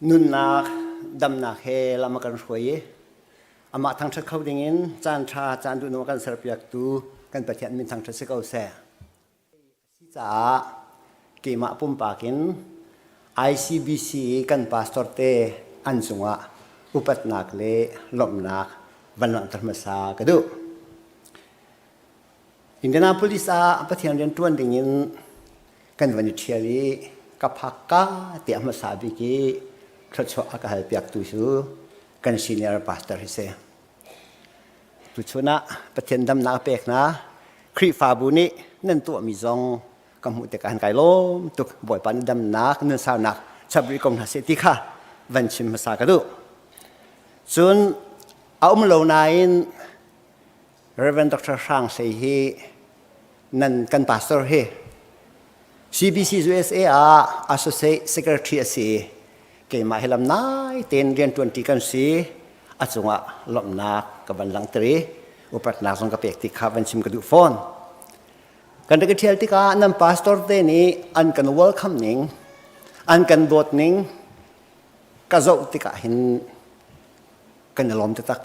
Nunnak damnak he lam a kan hruai i amah thangṭhat kho dingin caan ṭha caan duhnung a kan serpiaktu kan Pathian min thangṭhat si ko seh. A si caah keimah pumpak in ICBC i kan pastor te an cungah upatnak le lawmhnak van langhter hmasa ka duh. Indianapolis ah Pathian rian ṭuan dingin kan van i ṭhial i ka phak ka tiah hmasa bik i thluachuah a ka halpiaktu cu kan senior pastor hi si. Tuchun ah Pathian damnak a pek hna. Khrihfabu nih nan tuahmi zong ka hmuh tikah han kai lawm tuk. Bawipa nih damnak, nunsaunak chap rih ko hna seh ti kha van chim hmasa ka duh. Cun a um lo nain Reverend Dr. Hrang Hlei hi nan kan pastor hi CBC USA ah Associate Secretary a si i keimah hi lam nai tein rianṭuanṭi kan si. A cungah lawmhnak ka van langhter i upatnak zong ka pek ti kha van chim ka duh fawn. Kan rak i ṭhial tikah nan pastor te nih an kan welcome ning, an kan dawt ning ka zoh tikah hin kan i lawm taktak.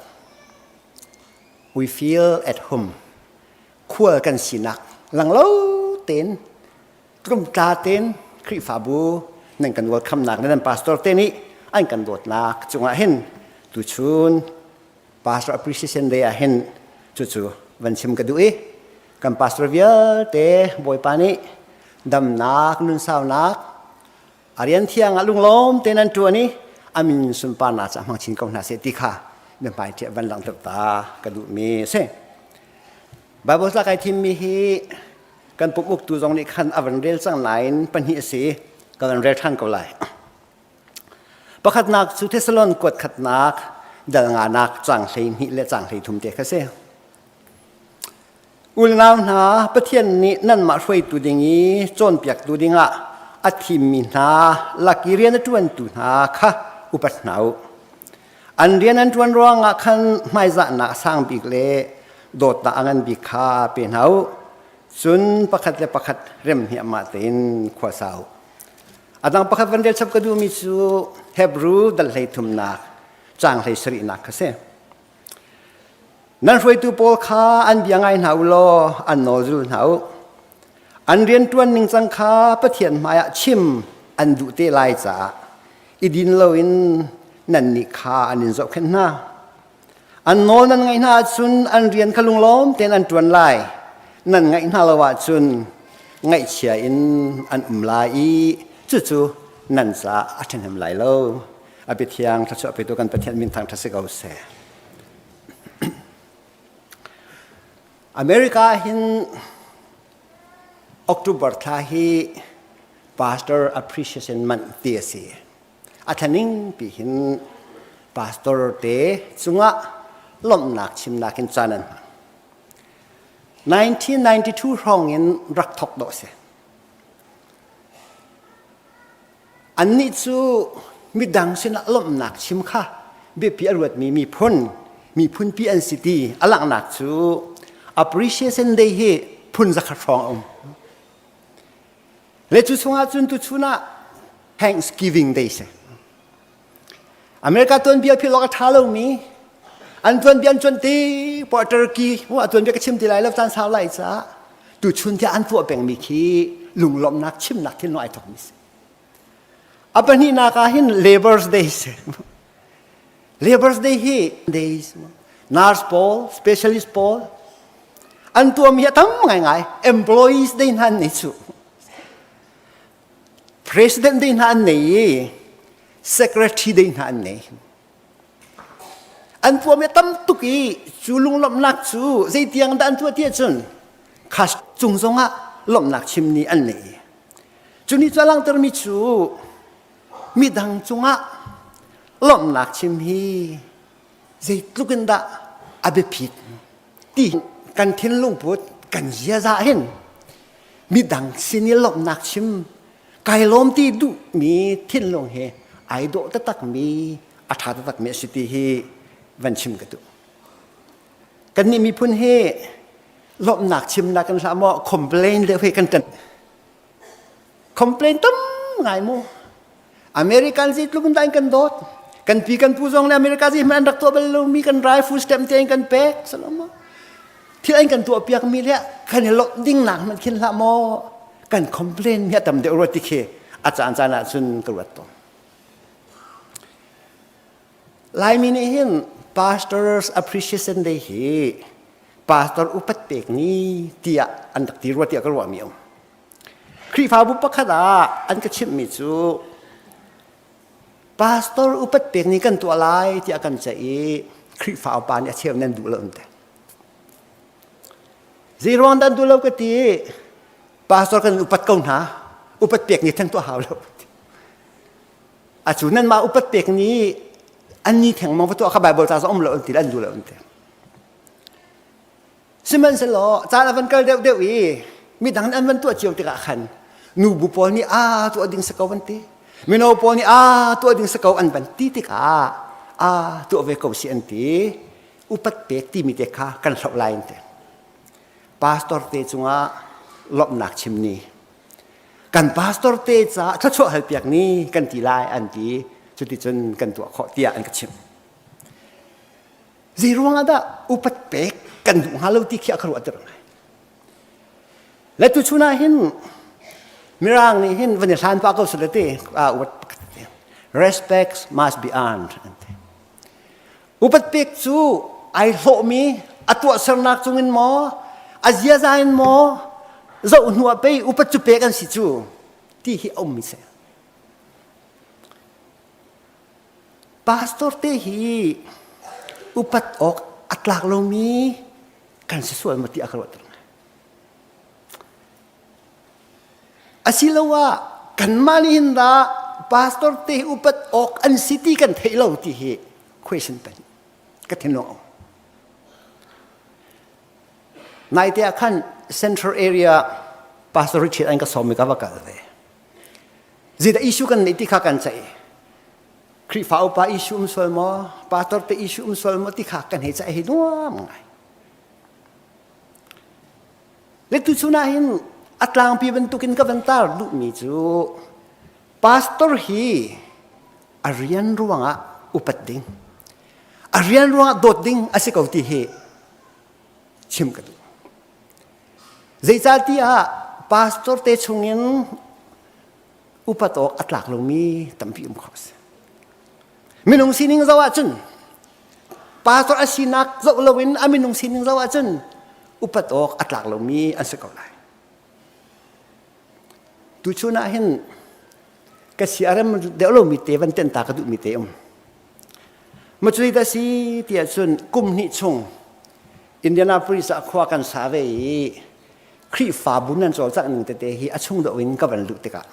We feel at home. Khual kan sinak lang lo tein tlumtla tein Khrihfabu nan kan welcome-nak le nan pastor te nih an kan dawtnak cungah hin tuchun Pastor Appreciation Day ah hin cucu van chim ka duh i kan pastor vialte Bawipa nih damnak nunsaunak a rian thiang ah lunglawm tein an ṭuan i a min sunparnak ca hmang chin ko hna seh ti kha biahmai ṭiah van langhter ta ka duhmi a si. Bible tla kai thimmi hi kan pum uktu zong nih khan a van rel cang nain pahnih a si ka van rel ṭhan ko lai. Pakhatnak cu Thessalon kuat khatnak dal nganak cang 12 le cang 13 te kha si. Unau hna, Pathian nih nanmah hruaitu ding i cawnpiaktu dingah a thimmi hna lak i rian a ṭuantu hna kha upat hna u. An rian an ṭuan ruangah khan hmaizahnak a sang bik le dawtnak a ngan bik kha pe hna u. Cun pakhat le pakhat rem hniahmah tein khua sa u. A dang pakhat van rel chap ka duhmi cu Hebru dal 33nak caang 17nak kha si. Nan hruaitu pawl kha an bia ngai hna u law an nawl zul hna u. An rianṭuan ningcang kha Pathian hmaiah chim an duh te lai caah i din loin nannih kha an in zohkhenh hna. An nawl nan ngaih hna ahcun an rian kha lunglawm tein an ṭuan lai. Nan ngaih hna lo ahcun ngaihchia in an um lai i cucu nan caah a ṭhahnem lai lo. A biathiang thluachuah petu kan Pathian min thangṭhat si ko seh. America hin October thla hi Pastor Appreciation Month ti a si. A thlaning pi hin pastor te cungah lawmhnak chimnak in caan an hmang. 1992 hrawng in rak thok dawh si. Annih cu midang sinah lawmhnak chim kha biapi a ruatmi miphun, miphunpi an si ti a langhnak cu Appreciation Day hi phun zakhat hrawng a um. Le cu chungah cun tuchun ah Thanksgiving Day si. America tuanbia philh awk a ṭha lomi an tuanbia an cuan ti poah Turkey a tuanbia ka chim ti lai lo caan sau lai caah tuchun tiah an tuah pengmi khi lunglawmhnak chimnak thinlung ai thawkmi si. A pahnihnak ah hin Labor's Day si. Labor's Day hi days nurse pawl, specialist pawl an tuahmi a tam ngaingai. Employees Day hna an nei cu. President Day hna an nei i Secretary Day hna an nei. An tuahmi a tam tuk i cu lunglawmhnak cu zeitiang dah an tuah ti ahcun khas cung zongah lawmhnak chim ni an nei. Cu nih cu a langhtermi cu midang cungah lawmhnak chim hi zeitluk in dah a biapit ti kan thinlung put kan ziaza hin midang sin i lawmhnak chim kai lawm ti duhmi thinlung he ai dawh taktakmi a ṭha taktakmi a si ti hi van chim ka duh. Kannih miphun hi lawmhnak chimnak kan hlah maw complain deuh hi kan ṭan. Complain tam ngai mu. American zeitluk in dah in kan dawt. Kan pi kan pu zong le America zei hmanh an rak tuah bal lomi kan rai food stamp te in kan pek. Salama. Thil an kan tuah piak mi le kan i lawmh ding nak hmanh khin hlah maw kan complain mi a tam deuh ruat ti khi a caan caan ah cun ka ruat tawn. Laimi nih hin Pastors Appreciation Day hi pastor upat pek ni tiah an rak ti rua tiah ka ruahmi um. Khrihfabu pakhat ah an ka chimhmi cu pastor upat pek ni kan tuah lai tiah kan ceih i Khrihfa upa nih a cheu nan duh lo an ti. Zei ruang dah an duh lo ka ti pastor kan upat ko hna upat pek ni theng tuah hau lo. Acu nanmah upat pek ni an ni theng mang va tuah kha Bible ca um lo an ti an duh lo an ti. Sihmanhsehlaw caan a van kal deuh deuh i midang an van tuah cio tikah khan nubu pawl nih a tuah ding si ko an ti. Mino pawl nih a tuah ding si ko an van ti tikah a tuah ve ko si an ti. Upat pek timi te kha kan hloh lai an ti. Pastor te cungah lawmhnak chim ni. Kan pastor te caah thluachuah halpiak ni kan ti lai an ti. Cuticun kan tuah khawh tiah an ka chimh. Zei ruangah dah upat pek kan duh hnga lo ti khi a ka ruahter ngai. Le tuchun ah hin Mirang nih hin van i hlan pah ko sule ti upat pakhat te. Respect must be earned an ti. Upat pek cu ai hlawhmi a tuahsernak cungin maw a ziaza in maw zoh hnu ah pei upat cu pek an si cu ti hi a ummi si. Pastor te hi upat awk a tlak lomi kan si sual maw ti a ka ruahter ngai. Asiloah kanmah nih hin dah pastor te hi upat awk an si ti kan theih lo ti hi question peng ka thinlung a um. Naite ah khan Central Area Pastor Richard an ka sawm i ka va kal ve. Zeidah issue kan neih ti kha kan ceih. Khrihfa upa issue um sual maw, pastor te issue um sual maw ti kha kan hei ceih hi nuam ngai. Le tuchun ah hin a tlangpi bantukin ka van tar duhmi cu pastor hi a rian ruangah upat ding, a rian ruangah dawt ding a si ko ti hi chim ka duh. Zeicahtiah pastor te chungin upat awk a tlak lomi tampi um kho a si. Minung sining zoh ahcun pastor a sinak zoh loin a minung sining zoh ahcun upat awk a tlak lomi an si ko lai. Tuchun ah hin ka si a rem deuh lomi te van ten ta ka duhmi te um. Ma cu dah si tiah cun kum hnih chung Indianapolis ah khua kan sa ve i Khrihfabu nan cawlcangh ning tete hi a chung deuh in ka van luh tikah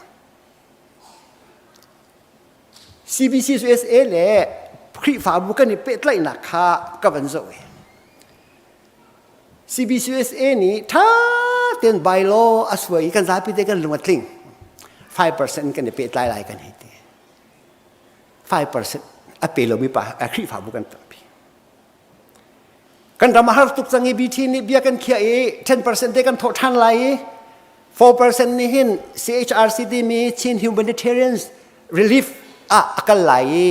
CBC USA le Khrihfabu kan i pehtlaihnak kha ka van zoh i CBC USA nih ṭha tein bylaw a suai i kan zapi te kan lung a tling 5% kan i pehtlai lai kan hei ti 5% a pe lomi pa Khrihfabu kan tampi Kan ram a har tuk cang i BT nih bia kan khiah i 10% te kan thawh ṭhan lai i 4% nih hin CHRC timi Chin Humanitarians Relief ah a kal lai i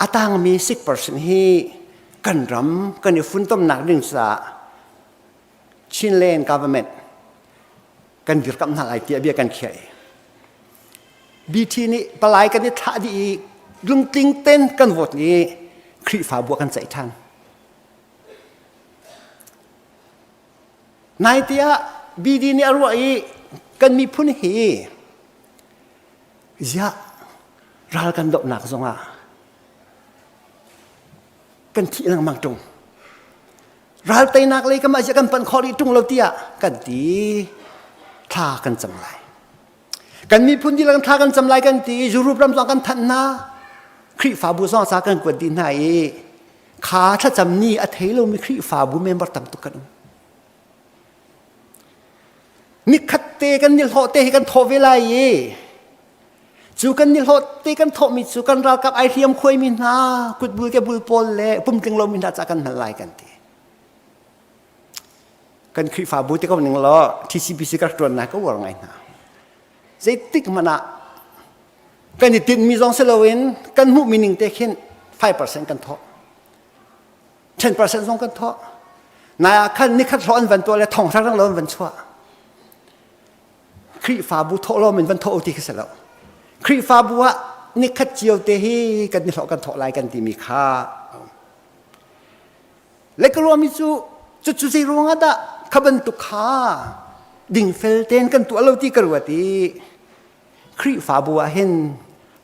a tangmi 6% hi kan ram kan i funtomnak ding caah Chinland government kan dirkamh hna lai tiah bia kan khiah i BT nih palai kan i thlah dih i lungtling ten kan vote i Khrihfabu ah kan ceih ṭhan. Naite ah BD nih a ruah i kan miphun hi ziah ral kan dohnak zongah kan thih lengmang ṭung. Ral teinak lei kam ah ziah kan panh khawh rih ṭung lo tiah kan ti thla kan cam lai. Kan miphun dihlak thla kan cam lai kan ti i Europe ram zong kan thanh hna. Khrihfabu zong ca kan kuat dih hna i kha thlacam ni a thei lomi Khrihfabu member tam tuk kan um. Nikhat te kan nihlawh te hi kan thawh ve lai i cu kan nihlawh te kan thawhmi cu kan ralkap ai hliam khuaimi hna kutbul ke bul pawl le pumtling lomi hna ca kan hman lai kan ti. Kan Khrihfabu te ko ning law TCBC ka ṭuan nai ka uar ngai hna. Zeitik hmanh ah Kan i tinhmi zong si loin kan hmuhmi ning te khin 5% kan thawh. 10% zong kan thawh. Nai ah khan nikhat hlawh an van tuah le thong rang lo an van chuah. Khrihfabu thawhlawm in van thawh ti khi si lo. Khrihfabu ah nikhat cio te hi kan ni hlawh kan thawh lai kan timi kha le ka ruahmi cu cucu zei ruang ah dah kha bantuk kha dingfel tein kan tuah lo ti ka ruat i Khrihfabu ah hin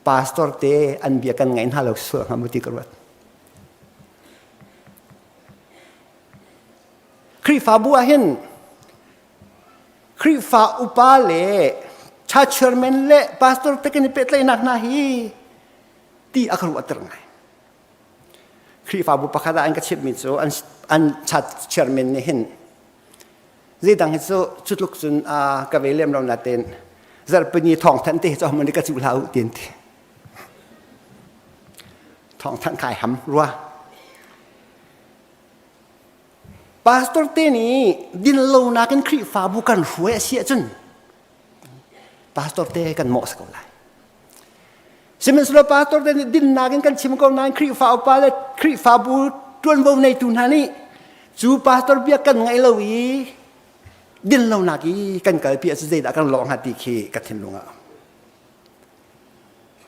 pastor te an bia kan ngaih hna lo sual hnga mu ti ka ruat. Khrihfabu ah hin Khrihfa upa le church chairman le pastor te kan i pehtlaihnak hna hi ti a ka ruahter ngai. Khrihfabu pakhat ah an ka chimhmi cu an an church chairman nih hin zeidang hi cu cu tluk cun ka ve lem lo natein zarhpini thawngthanh te hi cu homan ka cuh hlah u ti an ti. Thawngthanh kai ham rua. Pastor te nih dinlonak in Khrihfabu kan hruai a si ahcun pastor te kan mawh si ko lai. Sihmanhsehlaw pastor te nih dinnak in kan chim ko nain Khrihfa upa le Khrihfabu ṭuanvo neitu hna nih cu pastor bia kan ngaih lo i dinlonak i kan kalpi ahcun zeidah kan lawh hnga ti khi ka thinlung ah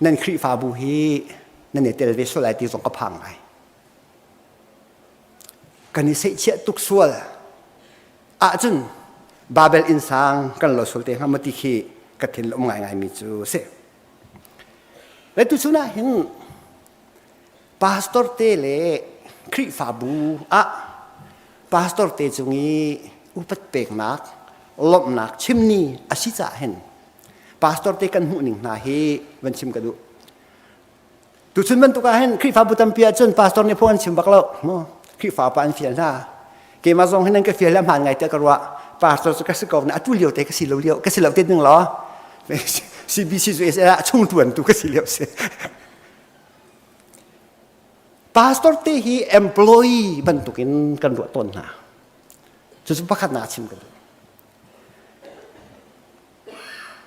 nan Khrihfabu hi nan i tel ve sual lai ti zong ka phang ngai. Kan i seihchiah tuk sual ahcun Babel innsang kan lo sual te hnga maw ti khi ka thin um ngaingai mi cu si. Le tuchun ah hin pastor te le Khrihfabu ah pastor te cung i upat peknak lawmhnak chimni a si caah hin pastor te kan hmuh ning hna hi van chim ka duh. Tuchun bantuk ah hin Khrihfabu tampi ahcun pastor nih phung an chim bak lo. Khrihfa pa an fial hna. Keimah zong hin an ka fial le hmaan ngai tiah ka ruah. Pastor cu ka si ko na atu lio te ka si lo lio ka si lo te ding law. CBC cu ah chung tuan tu ka si lio si. Pastor te hi employee bantukin kan ruah tawn hna. Cucu pakhat nak chim ka duh.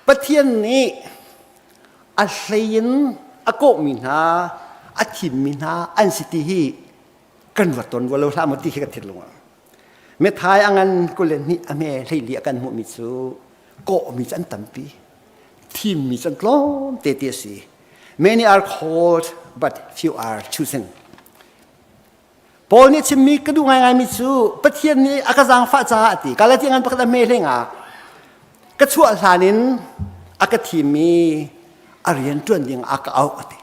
Pathian nih a hlei in a kawhmi hna, a thimmi hna an si ti hi kan ruat tawn rua lo hlah maw ti khi ka thinlung ah. Mithai a ngan 22 a hme 14 a kan hmuhmi cu kawhmi cu an tampi. Thimmi cu an tlawm te ti a si. Many are called but few are chosen. Paul nih chimmi ka duh ngaingaimi cu Pathian nih a ka zaangfah caah a ti. Galati ngan pakhat a hme hlengah ka chuah hlan in a ka thimmi a rian ṭuan ding a ka auh a ti.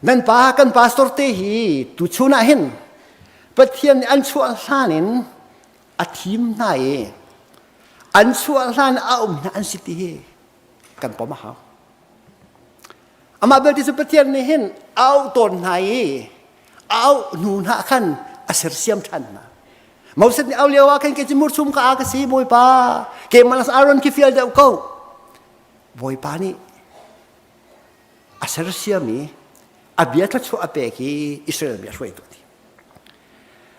Nan pa kan pastor te hi tuchun ah hin Pathian nih an chuah hlan in a thim hna i an chuah hlan a um hna an si ti hi kan pom a hau. Amah belte cu Pathian nih hin a auh tawn hna i a auh hnu hna khan a sersiam ṭhan hna. Moses nih au lio ah khan kei cu murchum ka a ka si Bawipa keimah las Aaron khi fial deuh ko. Bawipa nih a sersiam i a bia thluachuah a pek i Israel mi a hruaitu ti.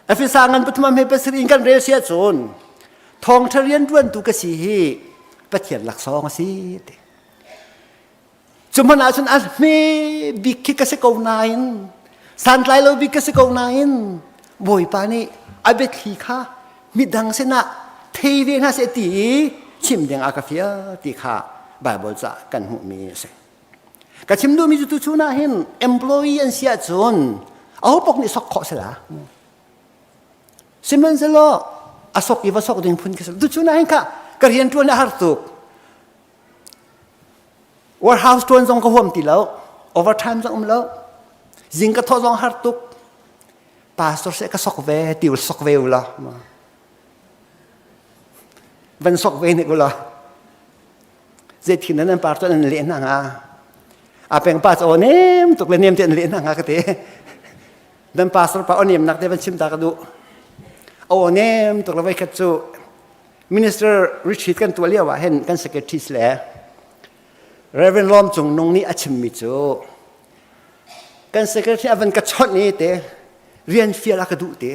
Efesa ngan pathum hme pasarih in kan rel si ahcun thawngṭha rianṭuantu ka si hi Pathian laksawng a si ti. Cu hmanh ahcun a hme bik khi ka si ko nain santlai lo bik ka si ko nain Bawipa nih a biathli kha midang sinah thei ve hna seh ti i chim ding a ka fial ti kha Baibal ca kan hmuhmi a si. Ka chim duhmi cu tuchun ah hin employee an si ahcun aho pok nih sok khawh si la. Sihmanhsehlaw a sok i va sok ding phun khi si. Tuchun ah hin kha ka rian ṭuan a har tuk. Warehouse ṭuan zong ka huam ti lo. Overtime zong um lo. Zing ka thawh zong har tuk. Pastor seh ka sok ve ti sok ve u law. Van sok ve nih u law. Zeithin nan par cu an leh hna hnga. A peng pa cu aw nem tuk le nem te an leh hna hnga ka ti. Nan pastor pa aw nem nak te van chim ta ka duh. Aw nem tuk le voikhat cu Minister retreat kan tuah lio ah hin kan secretaries le Reverend Lawm Cung Nung nih a chimmi cu kan secretary a van ka chawnh i te rian fial a ka duh te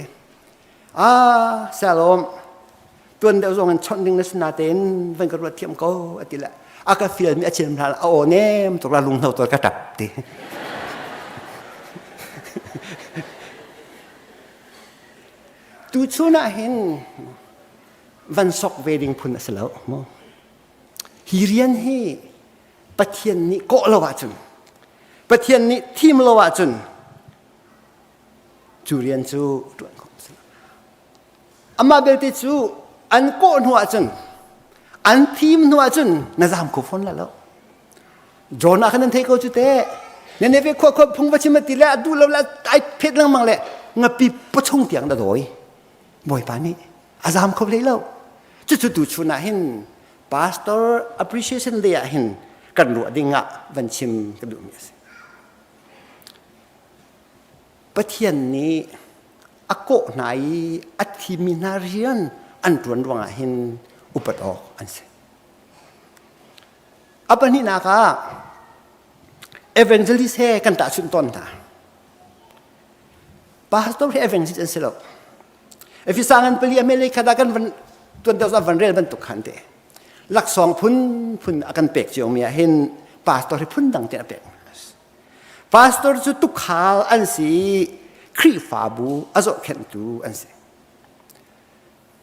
ah salom tuan deuh zong in chawnh ding na si natein van ka ruat thiam ko a ti le. A ka fialmi a chim hlan a aw nem tuk la lunghno tawl ka tap ti. Tuchun ah hin van sok ve ding phun a si lo mu. Hi rian hi Pathian nih kawh lo ahcun Pathian nih thim lo ahcun cu rian cu ṭuan khawh a si lo. Amah belte cu an kawh hnu ahcun an thim hnu ahcun na zaam kho fawn la lo. John ah khan nan thei ko cu te. Nineveh khua khua phung va chim ti le a duh lo le ai phet lengmang le ngapi pachung tiang na dawi. Bawipa nih a zaam kho hlei lo. Cucu tu chun ah hin pastor appreciation day ah hin kan ruah ding ah van chim ka duhmi a si. Pathian nih a kawh hna i a thimmi hna rian an ṭuan ruangah hin upat awk an si. A pahnihnak ah evangelist he kan tahchunh tawn hna. Pastor hi evangelist an si lo. Efesa ngan pali a mele khat ah kan van tuan deuh van rel bantuk khan te. Laksawng phun phun a kan pek cio mi ah hin pastor hi phun dang te a pek. Pastor cu tukhal an si, Khrihfabu a zohkhenhtu an si.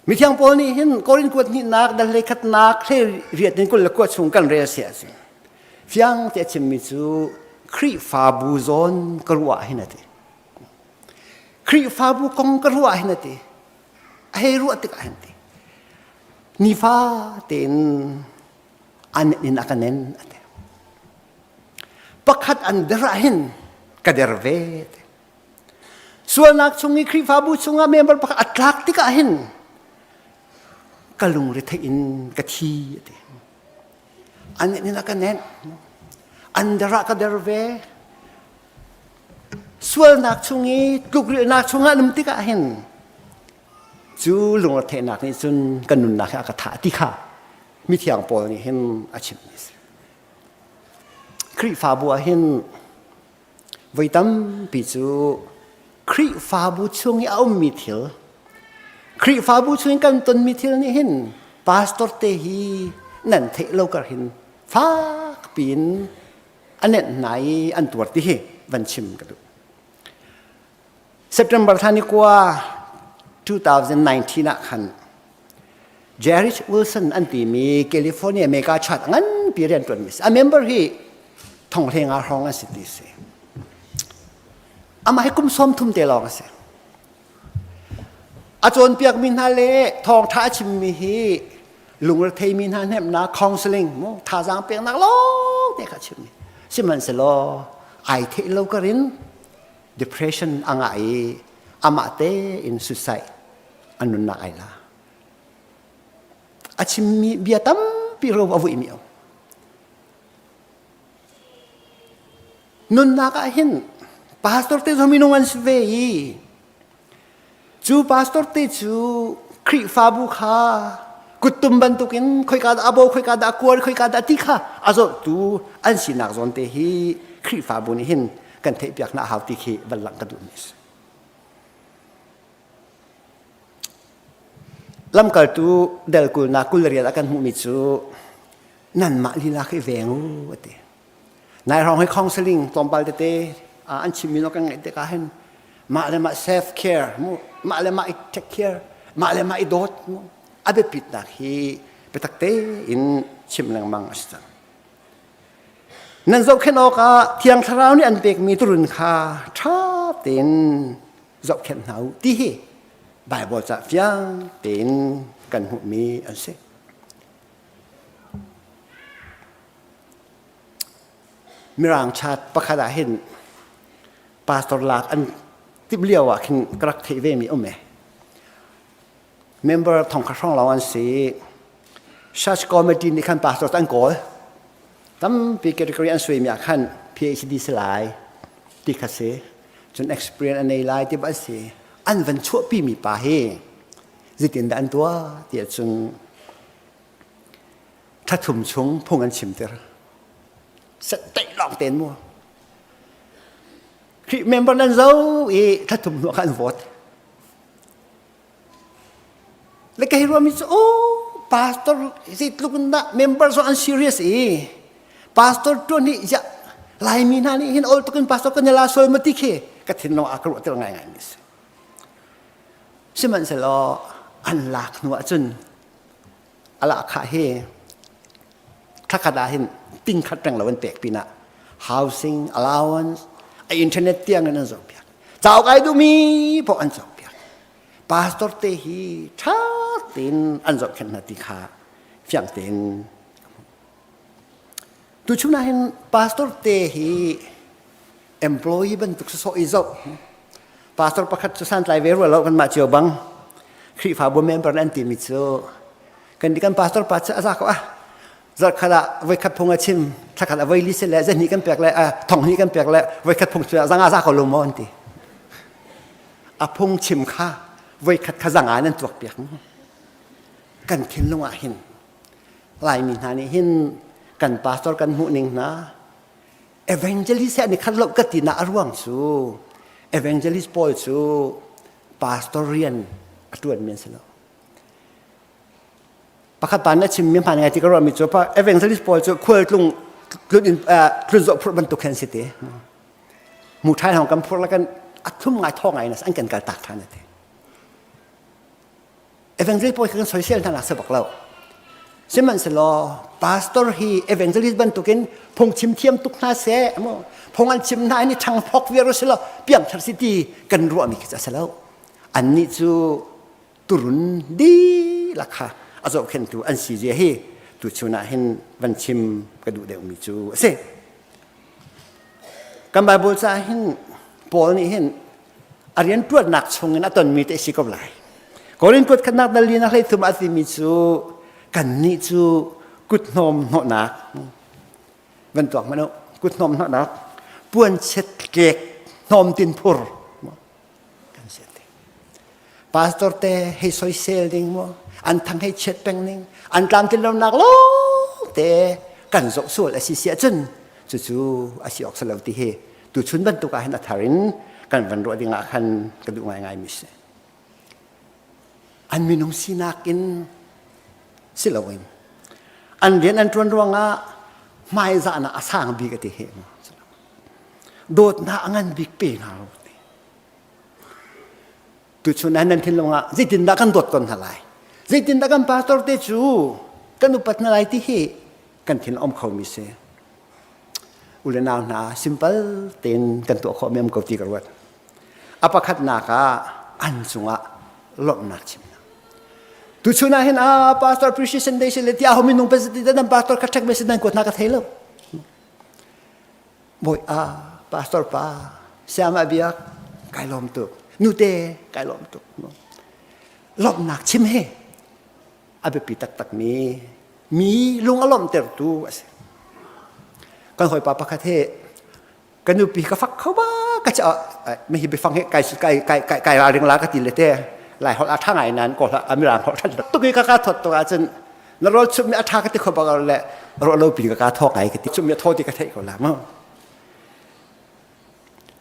Mithiang Paul nih hin Korin kuat hnihnak dal hlei khatnak hlei riat in 29 chung kan rel si ahcun fiang te a chimmi cu Khrihfabu zawn ka ruah hin a ti. Khrihfabu kong ka ruah hin a ti. A hei ruah tikah hin ti. Nifa tein an in a ka nen a ti. Pakhat an der ah hin ka der ve ti. Sualnak chung i Khrihfabu chungah member pakhat a tlak tikah hin ka lungre theih in ka thi a ti. An in a ka nenh. An der ah ka der ve. Sualnak chung i tlukrilhnak chungah an um tikah hin cu lungretheihnak nih cun kan nunnak hi a ka thah ti kha mithiang Paul nih hin a chimmi a si. Khrihfabu ah hin voi tampi cu Khrihfabu chung i a ummi thil Khrihfabu chung i kan tonmi thil nih hin pastor te hi nan theih lo kar hin fak piin a nenh hna i an tuar ti hi van chim ka duh. September thla ni kua 2019 ah khan Jerry Wilson an timi California mega church nganpi rian ṭuanmi a member hi thonghleng ah hrawng an si ti si. Amah hi kum 30 te lawng a si. A cawnpiakmi hna le thawngṭha a chimmi hi lungretheimi hna hnemhnak counseling mu thazaang peknak lawng te kha a chimmi. Sihmanhsehlaw ai theih lo karin depression a ngah i amah tein suicide a nunnak ai la. A chimmi bia tampi ro a vuimi um. Nunnak ah hin pastor te zong minung an si ve i cu pastor te cu Khrihfabu kha kuttum bantukin khoika dah a bo khoika dah a kuar khoika dah ti kha a zohtu an sinak zawn te hi Khrihfabu nih hin kan theihpiak hna a hau ti khi van langh ka duhmi a si. Lamkaltu del kulnak 20 ah kan hmuhmi cu nanmah lila khi veng u a ti. Nai hrawng hi counseling tlawmpal tete an chimmi no kan ngaih tikah hin mah le mah self care mu mah le mah i take care mah le mah i dawt mu a biapitnak hi biatak tein chim lengmang a si cang. Nan zohkhenh awkah Thiang Thlarau nih an pekmi turun kha ṭha tein zohkhenh hna u ti hi Baibal ca fiang tein kan hmuhmi an si. Mirang chat pakhat ah hin pastor lak an timh lio ah khin ka rak theih ve mi um e. Member thong kha hrawng lawng an si. Church committee nih khan pastor an kawl. Tampi category an suimi ah khan PhD si lai ti kha si. Cun experience an nei lai ti ba si. An van chuahpi mi pa hi zeitin dah an tuah ti ahcun thla chung phung an chimter. Set teih lawng ten mu. Khrih member nan zo i thla thum hnu kha an vote. Le kei ruami cu aw. pastor zeitluk in dah member zong an serious i pastor tuan hi ya Laimi hna nih hin ol tuk in pastor kan la sual ma ti khi ka thinlung a ka ruah tel ngai ngai mi si. Sihmanhsehlaw an lak hnu ahcun a lahkhah hi thlakhat ah hin ting khat reng lo an pek pinah housing allowance a internet tiang in an zohpiak. Cauk ai duhmi paoh an zohpiak. Pastor te hi ṭha tein an zohkhenh hna ti kha fiang tein Tuchun ah hin pastor te hi employee bantuk sawsawh i zoh. Pastor pakhat cu santlai ve rua lo kanmah cio bang Khrihfabu member an timi cu kan kan pastor pa cu a za ko ah zarkhat ah voikhat phung a chim thlakhat ah voi li si le zahnih kan pek le thong hnih kan pek le voikhat phung cu zanga za ko lo maw an ti a phung chim kha voikhat kha zanga nan tuak piak kan thinlung ah hin Laimi hna nih hin kan pastor kan hmuh ning hna evangelist he an i khat lo ka ti nak a ruang cu evangelist pawl cu pastor rian a ṭuan mi an si lo. Pakhat pa nih a chimmi hmaan ngai ti ka ruahmi cu evangelist pawl cu khualtlung tlun in tlun zawh phurh bantuk khan si ti. Mu ṭhai hong kan phurh la kan a thlum ngai thaw ngai na an kan kal tak ṭhan ti. Evangelist pawl kan soisel hna nak si bak lo. Sihmanhsehlaw pastor hi evangelist bantukin phungchim thiam tuk hna seh maw phung an chim hna in ṭhang phok viar si lo piangthar si ti kan ruahmi khi a si lo. Annih cu turun dihlak kha a zohkhenhtu an si zia hi tuchun ah hin van chim ka duh deuhmi cu a si. Kan Bible caah hin Paul nih hin a rianṭuannak chungin a tonmi te si ko lai. Korin kuat khatnak dal li na hlei thum a timi cu kannih cu kuthnawm hnawhnak van tuak hmanh u kuthnawm hnawhnak puanchiat tlek hnawm tin phur kan si te pastor te hei soisel ding mu an thang hei chiat peng ning an tlamtlin lonak lawng te kan zoh sual a si si ahcun cucu a si awk si lo ti hi tuchun bantuk ah hin a thar in kan van ruah ding ah khan ka duh ngaingai mi si an minung sinak in si loin an rian an ṭuan ruangah hmaizahnak a sang bik a ti he dawtnak a ngan bik pe hna lo ti tuchun ah nan thinlung ah zeitindah kan dawt kon hna lai zeitindah kan pastor te cu kan upat hna lai ti hi kan thin om kho mi si u le nau hna simple tein kan tuah khawh mi am ko ti ka ruat a pakhatnak ah an cungah lawmhnak chimnak tuchun ah hin a pastor appreciation day si le ti aho minung pe ti nan pastor kha ṭhek me si nan kuat hna ka thei lo bawi a pastor pa siama biak kai lawm tuk nute kai lawm tuk lawmhnak chim he a biapi taktak mi mi lung a lawmhtertu a si. Kan hawipa pakhat he ka nupi ka fak kho ba ka cha mi hi biafang he kai kai kai kai kai ralring la ka ti le te lai holh a tha ngai nan ko hla amirang holh than tuk i ka ka thot to ahcun na rawl chum mi a tha ka ti kho bak le ro lo pin ka ka thok ai ka ti chum mi a tho ti ka theih ko la mu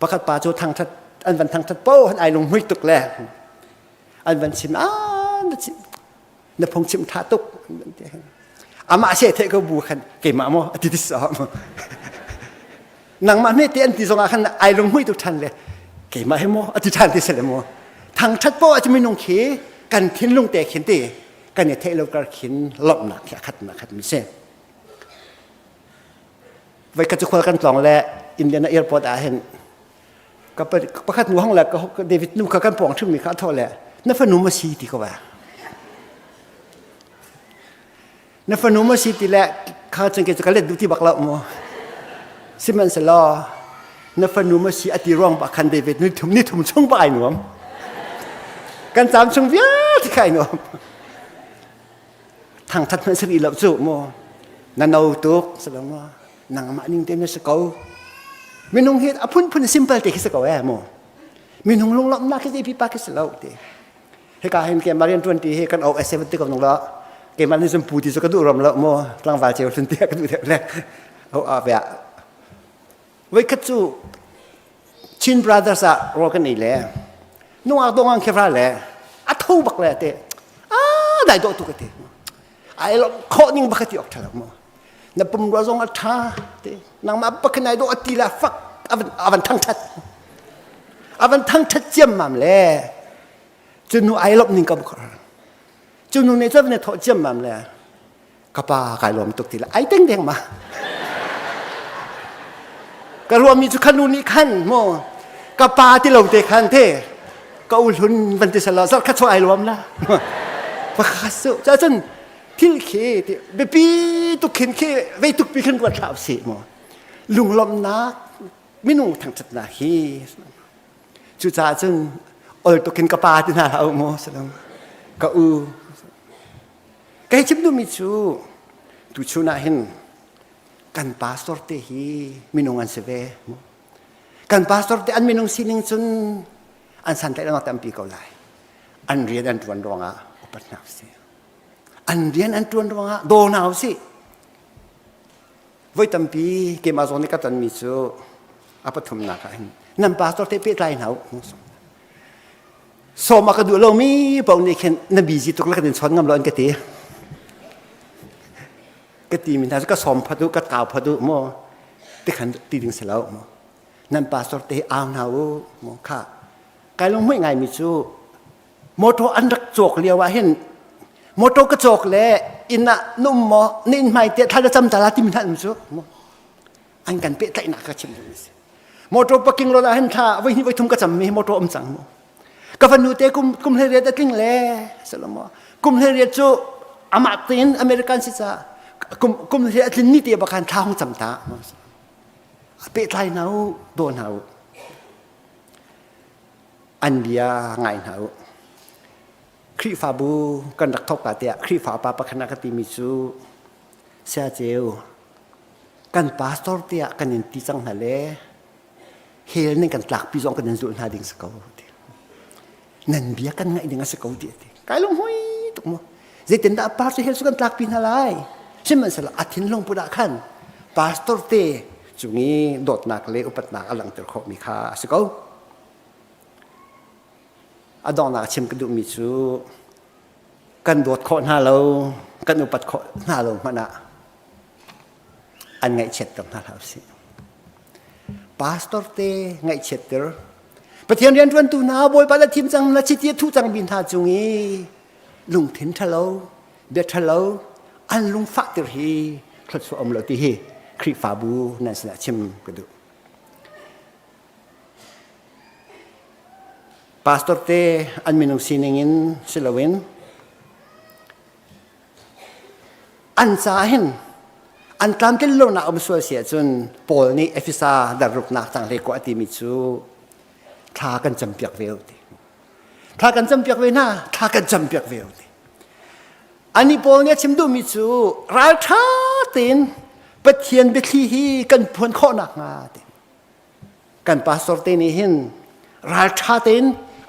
pakhat pa cu thangthat an van thangthat po han ai lung hmui tuk le an van chim a na chim na phung chim tha tuk amah se the ko bu khan keimah maw ati ti sa nangmah hme te an ti zong ah khan ai lung hmui tuk than le keimah he maw ati than ti se le maw thangthat po a minung khi kan thinlung te khin te kan i theih lo kar khin lawmhnak khi a khat na khat mi si voi ka chu khol kan tlong le Indiana airport ah hin ka pakhat nu hong le ka David nu kha kan pawng ṭhimmi kha a thawh le na fanu ma si ti ko ba na fanu ma si ti le kha cun ke ka let duh ti bak lo mu sihmanhsehlaw na fanu ma si ati ruang ba khan David ni thum ni thum chung ba ai nuam kan cam chung vialte kha ai nuam thangthat hmanh si rih lo cu mu na no tuk si lo mu nangmah ning te na si ko minung hi a phunphun simple te khi si ko eh mu minung lunglawmhnak khi zei pipa khi si lo ti hika hin ke marian tuan ti hi kan OS ti ko nung lo keimah nih cun pu ti cu ka duh ram lo mu tlangval ceu hlun ti ka duh deuh le o a ve voikhat cu Chin Brothers ah rawl kan ei le nungak dong ang khevra le a tho bak le te a dai dawh tu ka ti. Ai lawmh khawh ning bak ti awk ṭha lo mu. Na pumrua zong a ṭha te. Nangmah bak nai dawh a ti la fak avan thangṭhat. Avan thangṭhat ciammam le cu nu ai lawmh ning ka Cu nu nih cun na thawh ciammam le ka pa kai lawm tuk ti le ai teng deng ma. Ka ruahmi cu khan nu nih khan mu ka pa ti lo te khan te ka u hlun van ti sala zarh khat chuah ai lawm la. Pakhat su cun thil khi ti biapi tuk khin khi vei tuk pi khin ruat hlah usih mu. Lunglawmhnak minung thangṭhatnak hi Cucaah cun ol tuk in ka pa ti hna hlah u mu salam ka u kei chim duhmi cu tuchun ah hin kan pastor te hi minung an si ve kan pastor te an minung sining cun an santlaih tampi ko lai an rian an ṭuan ruangah upat hna usih an rian an ṭuan ruangah daw hna usih Voi tampi keimah zawn i ka tonmi cu a pathumnak ah hin nan pastor te pehtlai hna u. Sawm a ka duh lomi paoh nih khin na busy tuk le kan in chawn ngam lo an ka ti. Ka ti mi hna cu ka sawm phat u, ka kau phat u maw tikhan ti ding si lo maw. Nan pastor te au hna u maw kha. Kai lung hmuih ngaimi cu Motor an rak cawk lio ah hin motor ka cawk le inn ah na um maw na inn hmai te thla na cam ta la timi hna um cu an kan pehtlaihnak ka chim duhmi si. Motor parking lot ah hin thla voi hnih voi thum ka cammi motor um cang mu. Ka fanu te kum kum hlei riat a tling le selo maw kum hlei riat cu amah tein American si ca kum kum hlei a tlin ni te bakhan thla hong cam ta a pehtlai hna u daw hna u an bia ngai hna u. Khrihfabu kan rak thawk ka tiah Khrihfa pa pakhat a ka timi cu Saya Ceu kan pastor tiah kan in ti cang hna le hell ning kan tlakpi zong kan in zulh hna ding si ko ti. Nan bia kan ngaih ding a si ko ti ti. Kai lung hui tuk mu. Zeitindah pastor hell su kan tlakpi hna lai? Sihmanhsehlaw a thinlung put ah khan pastor te cung i dawtnak le upatnak a langhter khawhmi kha a si ko. A donghnak chim ka duhmi cu kan dawt khawh hna lo, kan upat khawh hna lo hmanh ah an ngaihchiatter hna hlah usih. Pastor te ngaihchiatter Pathian rianṭuantu hna Bawipa na thim cang na chiti a thuh cangmi hna cung i lungthin ṭhalo bia ṭhalo an lungfahter hi thluachuah um lo ti hi Khrihfabu nan sinah chim ka duh. Pastor te an minung sining in si loin an ca hin an tlamtlin lonak um sual si ahcun Paul nih Efesa darruknak cang hlei ko a timi cu thla kan campiak ve ti. Thla kan campiak ve hna, thla kan campiak ve ti. Ani Paul nih a chim duhmi cu ralṭha tein Pathian biathli hi kan phuan khawh nakhnga ti. Kan pastor te nih hin ralṭha tein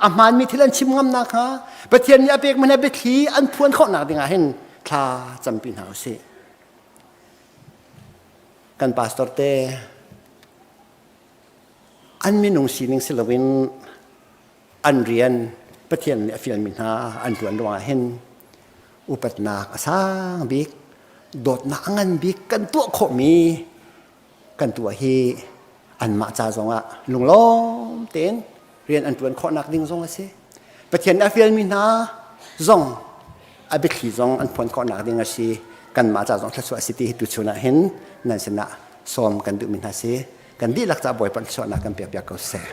a hmaanmi thil an chim ngam nakhnga Pathian nih a pekmi hna biathli an phuan khawh nak dingah hin thla campi hna usih. Kan pastor te an minung sining si loin an rian Pathian nih a fialmi hna an ṭuan ruangah hin upatnak a sang bik dawtnak a ngan bik kan tuah khawhmi kan tuah hi anmah ca zongah lunglawm tein rian an ṭuan khawhnak ding zong a si. Pathian nih a fialmi hna zong a biathli zong an phuan khawhnak ding a si. Kanmah ca zong thluachuah a si ti hi tuchun ah hin nan sinah sawm kan duhmi hna si. Kan dihlak ca Bawipa thluachuahnak kan pek piak ko seh.